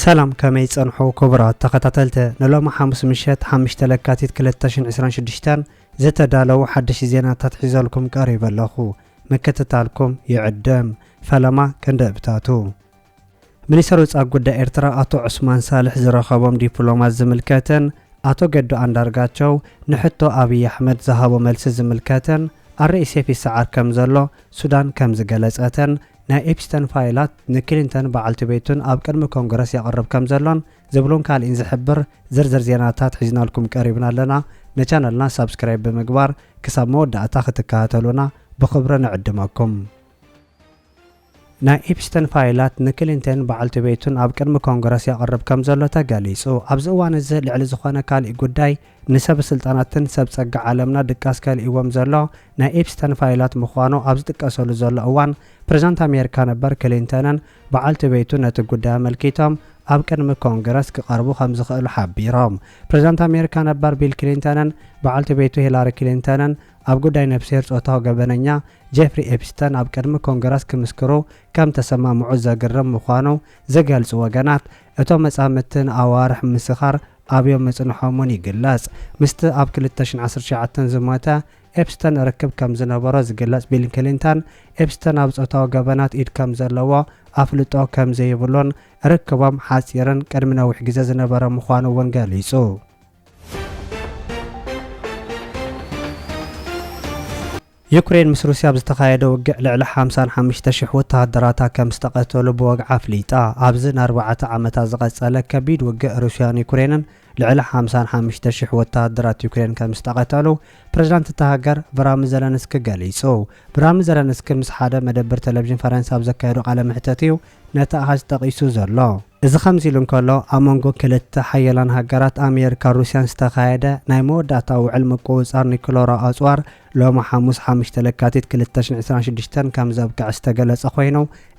ሰላም፣ ከመይ ጸንሑ ክቡራት ተኸታተልቲ? ንሎሚ ሓሙስ ምሸት ሓሙሽተ ለካቲት ክልተ ሽሕን ዕስራን ሽዱሽተን ዝተዳለዉ ሓደሽቲ ዜናታት ሒዘልኩም ቀሪበ ኣለኹ። ምክትታልኩም ይዕደም። ፈለማ ቀንዲ እብታቱ። ሚኒስተር ወጻኢ ጉዳይ ኤርትራ ኣቶ ዑስማን ሳልሕ ዝረኸቦም ዲፕሎማት ዝምልከትን ኣቶ ገዱ ኣንዳርጋቸው ንሕቶ ኣብይ ኣሕመድ ዝሃቦ መልሲ ዝምልከትን ኣር ኤስ ኤፍ ይሰዓር ከም ዘሎ ሱዳን ከም ዝገለጸትን ናይ ኤፕስተን ፋይላት ንክሊንተን በዓልቲ ቤቱን ኣብ ቅድሚ ኮንግረስ የቕርብ ከም ዘሎን ዝብሉን ካልእን ዝሕብር ዝርዝር ዜናታት ሒዝናልኩም ቀሪብና ኣለና። ንቻነልና ሳብስክራይብ ብምግባር ክሳብ መወዳእታ ክትከታተሉና ብኽብሪ ንዕድመኩም። ናይ ኤፕስተን ፋይላት ንክሊንተን በዓልቲ ቤቱን ኣብ ቅድሚ ኮንግረስ የቕርብ ከም ዘሎ ተገሊጹ። ኣብዚ እዋን እዚ ልዕሊ ዝኾነ ካልእ ጉዳይ ንሰብ ስልጣናትን ሰብ ጸጋ ዓለምና ድቃስ ከልእዎም ዘሎ ናይ ኤፕስተን ፋይላት ምዃኑ ኣብ ዝጥቀሰሉ ዘሎ እዋን፣ ፕሬዝዳንት ኣሜሪካ ነበር ክሊንተንን በዓልቲ ቤቱ ነቲ ጉዳይ ኣመልኪቶም ኣብ ቅድሚ ኮንግረስ ክቐርቡ ከም ዝኽእሉ ሓቢሮም። ፕሬዝዳንት ኣሜሪካ ነበር ቢል ክሊንተንን በዓልቲ ቤቱ ሂላሪ ክሊንተንን ኣብ ጉዳይ ነፍስሄር ጾታዊ ገበነኛ ጄፍሪ ኤፕስተን ኣብ ቅድሚ ኮንግረስ ክምስክሩ ከም ተሰማምዑ ዘግርም ምዃኑ ዝገልጹ ወገናት፣ እቶም መጻምድቲ ንኣዋርሕ ምስኻር ኣብዮም ምጽንሖም እውን ይግለጽ። ምስቲ ኣብ ክልተ ሽሕን ዓሰርተ ትሽዓተን ዝሞተ ኤፕስተን ርክብ ከም ዝነበሮ ዝግለጽ ቢል ክሊንተን፣ ኤፕስተን ኣብ ጾታዊ ገበናት ኢድ ከም ዘለዎ ኣፍልጦ ከም ዘይብሉን ርክቦም ሓጺርን ቅድሚ ነዊሕ ግዜ ዝነበረ ምዃኑ እውን ገሊጹ። ዩክሬን ምስ ሩስያ ኣብ ዝተኻየደ ውግእ ልዕሊ ሓምሳን ሓሙሽተ ሽሕ ወተሃደራታ ከም ዝተቐተሉ ብወግዒ ኣፍሊጣ። ኣብዚ ንኣርባዕተ ዓመታት ዝቐጸለ ከቢድ ውግእ ሩስያን ዩክሬንን ልዕሊ ሓምሳን ሓሙሽተ ሽሕ ወተሃደራት ዩክሬን ከም ዝተቐተሉ ፕሬዝዳንት እታ ሃገር ቭራሚ ዘለንስኪ ገሊጹ። ቭራሚ ዘለንስኪ ምስ ሓደ መደብር ቴሌቪዥን ፈረንሳ ኣብ ዘካየዶ ቃለ መሕተት እዩ ነቲ ኣሃዝ ጠቒሱ ዘሎ። እዚ ከምዚ ኢሉ እንከሎ፣ ኣብ መንጎ ክልተ ሓያላን ሃገራት ኣሜሪካን ሩስያን ዝተኻየደ ናይ መወዳእታ ውዕል ምቁጽጻር ኒኩለራዊ ኣጽዋር ሎሚ ሓሙስ ሓሙሽተ ለካቲት ክልተ ሽሕን ዕስራን ሽዱሽተን ከም ዘብቅዕ ዝተገለጸ ኮይኑ፣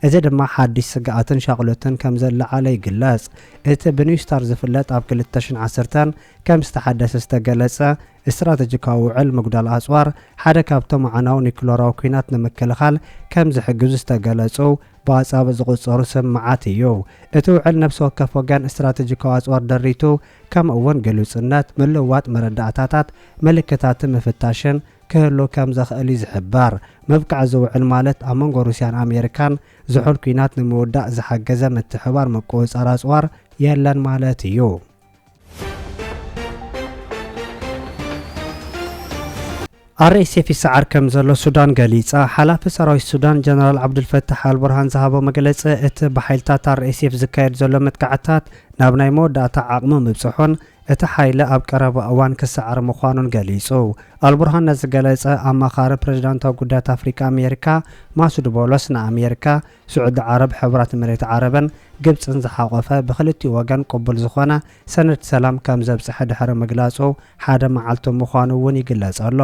እዚ ድማ ሓድሽ ስግኣትን ሻቕሎትን ከም ዘለዓለ ይግለጽ። እቲ ብኒውስታር ዝፍለጥ ኣብ ክልተ ሽሕን ዓሰርተን ከም ዝተሓደሰ ዝተገለጸ ስትራተጂካዊ ውዕል ምጉዳል ኣጽዋር ሓደ ካብቶም ኣዕናዊ ኒኩለራዊ ኲናት ንምክልኻል ከም ዝሕግዙ ዝተገለጹ ብኣጻብዕ ዝቑጸሩ ስምምዓት እዩ። እቲ ውዕል ነፍሲ ወከፍ ወገን ስትራተጂካዊ ኣጽዋር ደሪቱ፣ ከምኡ እውን ግሉጽነት፣ ምልውዋጥ መረዳእታታት፣ ምልክታትን ምፍታሽን ክህሉ ከም ዘኽእል እዩ ዝሕበር። ምብቃዕ እዚ ውዕል ማለት ኣብ መንጎ ሩስያን ኣሜሪካን ዝሑል ኲናት ንምውዳእ ዝሓገዘ ምትሕባር ምቁጽጻር ኣጽዋር የለን ማለት እዩ። ኣር ኤስ ኤፍ ይሰዓር ከም ዘሎ ሱዳን ገሊጻ። ሓላፊ ሰራዊት ሱዳን ጀነራል ዓብዱልፈታሕ ኣልቡርሃን ዝሃቦ መግለጺ፣ እቲ ብሓይልታት ኣር ኤስ ኤፍ ዝካየድ ዘሎ መጥቃዕታት ናብ ናይ መወዳእታ ዓቕሚ ምብጽሑን እቲ ሓይሊ ኣብ ቀረባ እዋን ክሰዓር ምዃኑን ገሊጹ። ኣልቡርሃን ነዚ ዝገለጸ ኣማኻሪ ፕሬዝዳንታዊ ጉዳያት ኣፍሪቃ ኣሜሪካ ማሱድ ቦሎስ ንኣሜሪካ፣ ስዑዲ ዓረብ፣ ሕቡራት ኤሚሬት ዓረብን ግብጽን ዝሓቖፈ ብክልቲኡ ወገን ቅቡል ዝኾነ ሰነድ ሰላም ከም ዘብጽሐ ድሕሪ ምግላጹ ሓደ መዓልቱ ምዃኑ እውን ይግለጽ ኣሎ።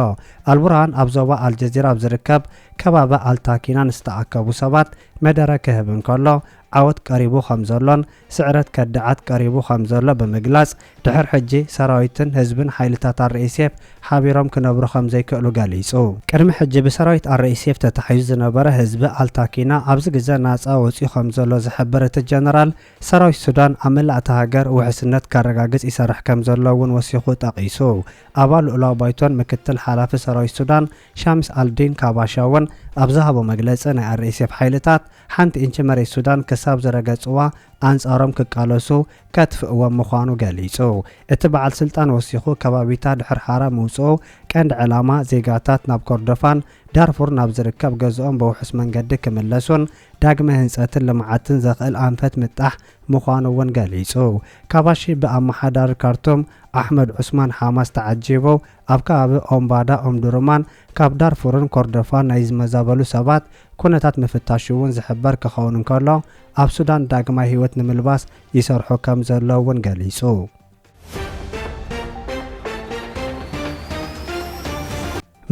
ኣልቡርሃን ኣብ ዞባ ኣልጀዚራ ኣብ ዝርከብ ከባቢ ኣልታኪና ንዝተኣከቡ ሰባት መደረ ክህብ እንከሎ፣ ዓወት ቀሪቡ ከም ዘሎን ስዕረት ከዳዓት ቀሪቡ ከም ዘሎ ብምግላጽ፣ ድሕር ሕጂ ሰራዊትን ህዝብን ሓይልታት ኣር ኤስ ኤፍ ሓቢሮም ክነብሩ ከም ዘይክእሉ ገሊጹ። ቅድሚ ሕጂ ብሰራዊት ኣር ኤስ ኤፍ ተታሒዙ ዝነበረ ህዝቢ ኣልታኪና ኣብዚ ግዘ ናጻ ወጺኡ ከም ዘሎ ዝሕብር እቲ ጀነራል፣ ሰራዊት ሱዳን ኣብ መላእ እታ ሃገር ውሕስነት ከረጋግጽ ይሰርሕ ከም ዘሎ እውን ወሲኹ ጠቒሱ። ኣባል ልኡላዊ ባይቶን ምክትል ሓላፊ ሰራዊት ሱዳን ሻምስ ኣልዲን ካባሻ እውን ኣብ ዝሃቦ መግለጺ፣ ናይ ኣር ኤስ ኤፍ ሓይልታት ሓንቲ ኢንቺ መሬት ሱዳን ክሳብ ዝረገጽዋ ኣንጻሮም ክቃለሱ ከጥፍእዎም ምዃኑ ገሊጹ። እቲ በዓል ስልጣን ወሲኹ፣ ከባቢታ ድሕሪ ሓራ ምውጽኡ ቀንዲ ዕላማ ዜጋታት ናብ ኮርዶፋን ዳርፉር ናብ ዝርከብ ገዝኦም ብውሑስ መንገዲ ክምለሱን ዳግመ ህንጸትን ልምዓትን ዘኽእል ኣንፈት ምጣሕ ምዃኑ እውን ገሊጹ። ካባሺ ብኣመሓዳሪ ካርቱም ኣሕመድ ዑስማን ሓማስ ተዓጂቡ ኣብ ከባቢ ኦምባዳ ኦምዱርማን ካብ ዳርፉርን ኮርዶፋን ናይ ዝመዛበሉ ሰባት ኩነታት ምፍታሹ እውን ዝሕበር ክኸውን እንከሎ፣ ኣብ ሱዳን ዳግማይ ህይወት ንምልባስ ይሰርሑ ከም ዘለዉ እውን ገሊጹ።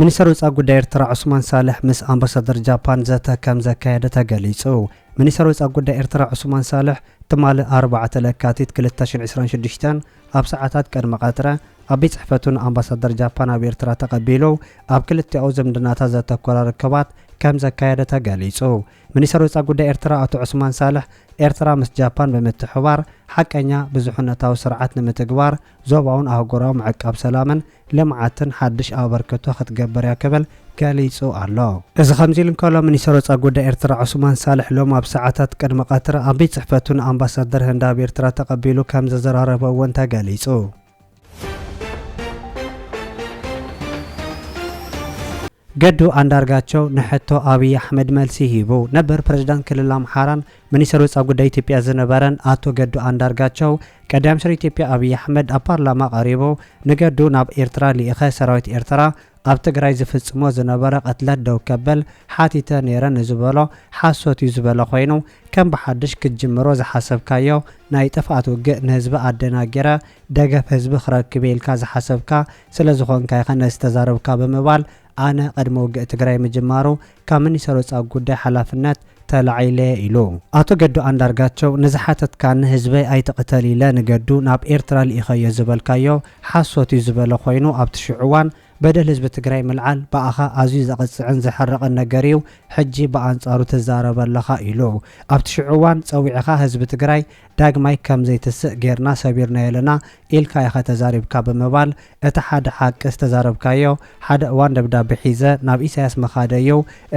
ሚኒስተር ወጻኢ ጉዳይ ኤርትራ ዑስማን ሳልሕ ምስ ኣምባሳደር ጃፓን ዘተ ከም ዘካየደ ተገሊጹ። ሚኒስተር ወጻኢ ጉዳይ ኤርትራ ዑስማን ሳልሕ ትማሊ ኣርባዕተ ለካቲት ክልተ ሽሕን ዕስራን ሽዱሽተን ኣብ ሰዓታት ቅድሚ ቀትረ ኣብ ቤት ጽሕፈቱ ንኣምባሳደር ጃፓን ኣብ ኤርትራ ተቐቢሉ ኣብ ክልቲኣዊ ዝምድናታት ዘተኮረ ርክባት ከም ዘካየደ ተገሊጹ። ሚኒስተር ወጻኢ ጉዳይ ኤርትራ ኣቶ ዑስማን ሳልሕ፣ ኤርትራ ምስ ጃፓን ብምትሕባር ሓቀኛ ብዙሕነታዊ ስርዓት ንምትግባር ዞባውን ኣህጉራዊ ምዕቃብ ሰላምን ልምዓትን ሓድሽ ኣበርክቶ ክትገብር እያ ክብል ገሊጹ ኣሎ። እዚ ከምዚ ኢሉ እንከሎ፣ ሚኒስተር ወጻኢ ጉዳይ ኤርትራ ዑስማን ሳልሕ ሎም ኣብ ሰዓታት ቅድሚ ቀትሪ ኣብ ቤት ጽሕፈቱ ንኣምባሳደር ህንዲ ኣብ ኤርትራ ተቐቢሉ ከም ዘዘራረቦ እውን ተገሊጹ። ገዱ ኣንዳርጋቸው ንሕቶ ኣብይ ኣሕመድ መልሲ ሂቡ። ነበር ፕሬዝዳንት ክልል ኣምሓራን ሚኒስተር ወጻኢ ጉዳይ ኢትዮጵያ ዝነበረን ኣቶ ገዱ ኣንዳርጋቸው፣ ቀዳማይ ሚኒስተር ኢትዮጵያ ኣብይ ኣሕመድ ኣብ ፓርላማ ቀሪቡ፣ ንገዱ ናብ ኤርትራ ልኢኸ ሰራዊት ኤርትራ ኣብ ትግራይ ዝፍጽሞ ዝነበረ ቅትለት ደው ከብል ሓቲተ ነይረ ንዝበሎ ሓሶት እዩ ዝበለ ኮይኑ፣ ከም ብሓድሽ ክትጅምሮ ዝሓሰብካዮ ናይ ጥፍኣት ውግእ ንህዝቢ ኣደናጊረ ደገፍ ህዝቢ ክረክብ ኢልካ ዝሓሰብካ ስለ ዝኾንካ ኢኻ ነዚ ዝተዛረብካ ብምባል፣ ኣነ ቅድሚ ውግእ ትግራይ ምጅማሩ ካብ ሚኒስተር ወጻኢ ጉዳይ ሓላፍነት ተላዒለ ኢሉ። ኣቶ ገዱ ኣንዳርጋቸው፣ ንዝሓተትካኒ ህዝበይ ኣይትቕተል ኢለ ንገዱ ናብ ኤርትራ ልኢኸዮ ዝበልካዮ ሓሶት እዩ ዝበለ ኮይኑ፣ ኣብቲ ሽዑ እዋን በደል ህዝቢ ትግራይ ምልዓል ብኣኻ ኣዝዩ ዘቕጽዕን ዘሕርቕን ነገር እዩ፣ ሕጂ ብኣንጻሩ ትዛረብ ኣለኻ ኢሉ። ኣብቲ ሽዑ እዋን ጸዊዕኻ ህዝቢ ትግራይ ዳግማይ ከም ዘይትስእ ጌርና ሰቢርናዮ ኣለና ኢልካ ኢኻ ተዛሪብካ ብምባል፣ እቲ ሓደ ሓቂ ዝተዛረብካዮ፣ ሓደ እዋን ደብዳቤ ሒዘ ናብ ኢሳያስ ምኻደዩ፣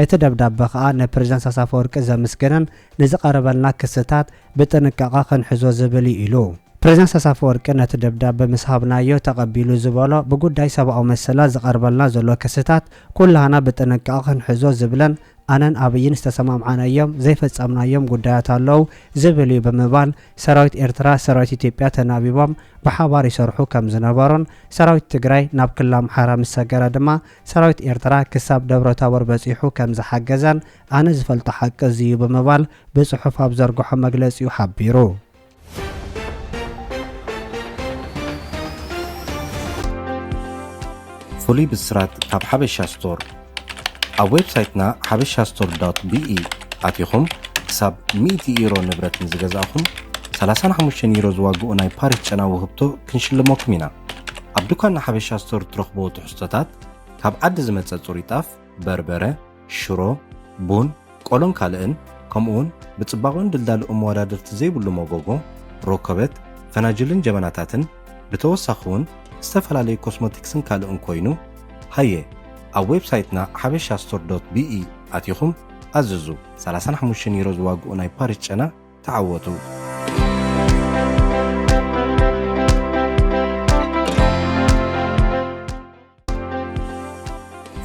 እቲ ደብዳቤ ከኣ ንፕሬዝዳንት ሳሳፈወርቂ ዘምስግንን ንዝቐረበልና ክስታት ብጥንቃቐ ክንሕዞ ዝብል እዩ ኢሉ። ፕሬዝዳንት ሳሳፈወርቂ ነቲ ደብዳቤ ምስ ሃብናዮ ተቐቢሉ ዝበሎ፣ ብጉዳይ ሰብኣዊ መሰላት ዝቐርበልና ዘሎ ክስታት ኩላህና ብጥንቃቐ ክንሕዞ ዝብለን ኣነን ኣብይን ዝተሰማምዓናዮም ዘይፈጸምናዮም ጉዳያት ኣለዉ ዝብል እዩ ብምባል፣ ሰራዊት ኤርትራ ሰራዊት ኢትዮጵያ ተናቢቦም ብሓባር ይሰርሑ ከም ዝነበሩን ሰራዊት ትግራይ ናብ ክልል ኣምሓራ ምስ ሰገረ ድማ ሰራዊት ኤርትራ ክሳብ ደብረ ታቦር በጺሑ ከም ዝሓገዘን ኣነ ዝፈልጦ ሓቂ እዚ እዩ ብምባል ብጽሑፍ ኣብ ዘርግሖ መግለጺኡ ሓቢሩ። ፍሉይ ብስራት ካብ ሓበሻ ስቶር። ኣብ ዌብሳይትና ሓበሻ ስቶር ዶት ቢኢ ኣቲኹም ክሳብ ሚእቲ ዩሮ ንብረት ንዝገዛእኹም፣ ሰላሳን ሓሙሽተን ዩሮ ዝዋግኡ ናይ ፓሪስ ጨና ውህብቶ ክንሽልመኩም ኢና። ኣብ ድኳን ሓበሻ ስቶር እትረኽብዎ ትሕዝቶታት፣ ካብ ዓዲ ዝመጸ ጽሩይ ጣፍ፣ በርበረ፣ ሽሮ፣ ቡን፣ ቆሎን ካልእን፣ ከምኡውን ብጽባቕኡን ድልዳልኡን መወዳድርቲ ዘይብሉ መጎጎ፣ ሮኮበት፣ ፈናጅልን ጀበናታትን፣ ብተወሳኺ እውን ዝተፈላለዩ ኮስሞቲክስን ካልእን ኮይኑ፣ ሃየ፣ ኣብ ዌብሳይትና ሓበሻ ስቶር ዶት ቢኢ ኣቲኹም ኣዝዙ። ሰላሳን ሓሙሽተን ዩሮ ዝዋግኡ ናይ ፓሪስ ጨና ተዓወቱ።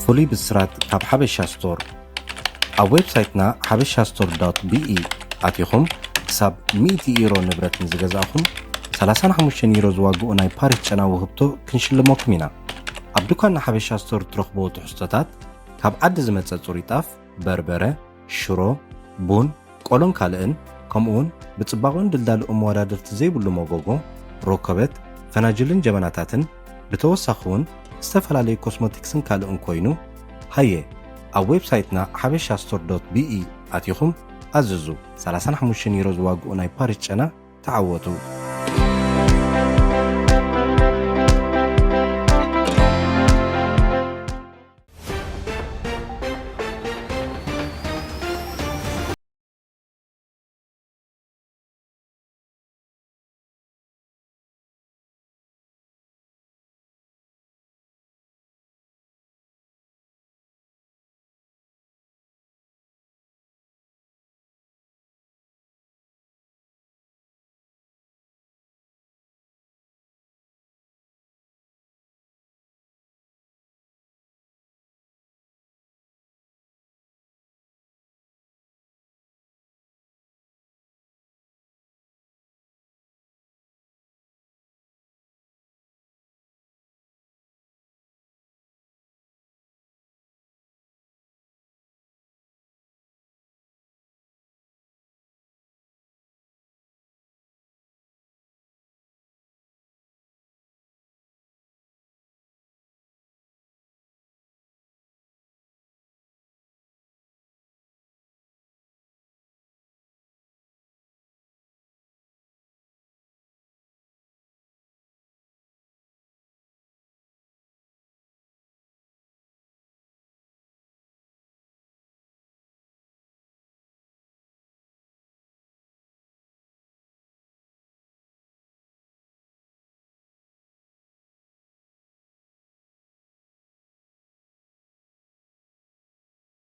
ፍሉይ ብስራት ካብ ሓበሻ ስቶር። ኣብ ዌብሳይትና ሓበሻ ስቶር ዶት ቢኢ ኣቲኹም ክሳብ ሚእቲ ዩሮ ንብረት ንዝገዛእኹም፣ ሰላሳን ሓሙሽተን ዩሮ ዝዋግኡ ናይ ፓሪስ ጨና ውህብቶ ክንሽልመኩም ኢና። ኣብ ድኳን ሓበሻ ስቶር እትረኽብዎ ትሕዝቶታት፣ ካብ ዓዲ ዝመጸ ጽሩይ ጣፍ፣ በርበረ፣ ሽሮ፣ ቡን፣ ቆሎን ካልእን፣ ከምኡውን ብጽባቕኡን ድልዳልኡን መወዳድርቲ ዘይብሉ መጎጎ፣ ሮኮበት፣ ፈናጅልን ጀበናታትን፣ ብተወሳኺ እውን ዝተፈላለዩ ኮስሞቲክስን ካልእን ኮይኑ፣ ሃየ፣ ኣብ ዌብሳይትና ሓበሻ ስቶር ዶት ቢኢ ኣቲኹም ኣዝዙ። ሰላሳን ሓሙሽተን ዩሮ ዝዋግኡ ናይ ፓሪስ ጨና ተዓወቱ።